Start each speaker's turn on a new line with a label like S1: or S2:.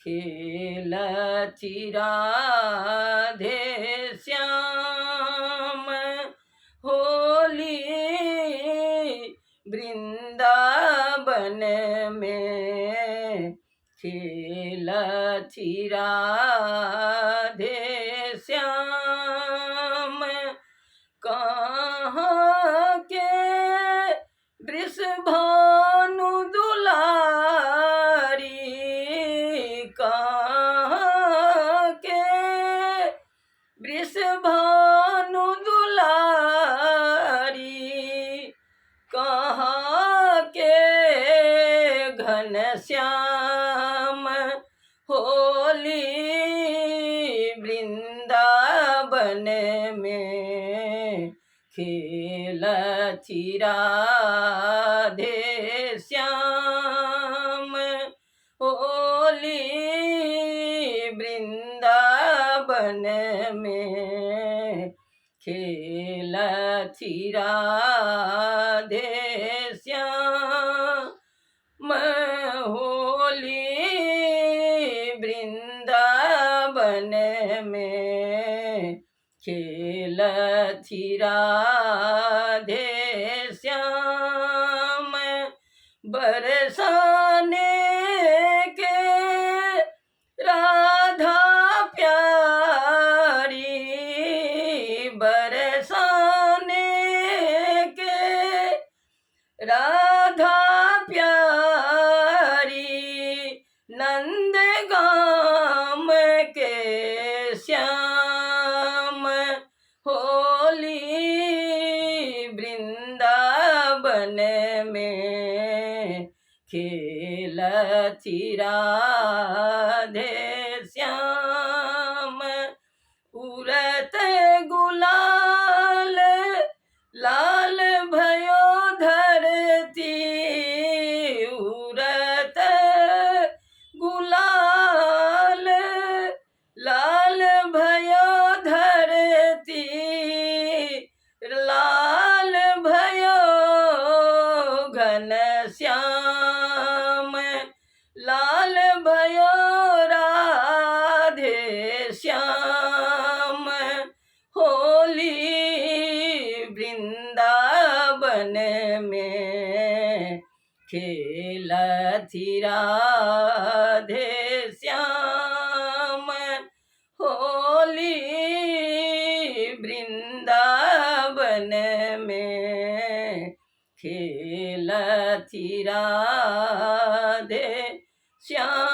S1: खेलथि राधे श्याम होली वृन्दावन मे खेलथि राधे श्याम कहाँ के वृषभानु दुलारी कहाँ के वृषभानु दुलारी कहाँ के घनश्याम होली वृंदावन में खेलथि राधे श्याम होली वृंदावन में खेलथि राधे श्याम होली वृंदावन में खेलथि राधे श्याम बरसाने के राधा प्यारी बरसाने के राधा प्यारी नंद गाम के श्याम होली वृंदावन में खेलथि राधे श्याम उड़त गुलाल लाल भयो धरती उड़त गुलाल लाल भयो धरती लाल भयो घन श्याम लाल भयो राधे श्याम होली वृंदावन में खेलथि राधे श्याम होली वृंदावन में खेलथि राधे श्याम।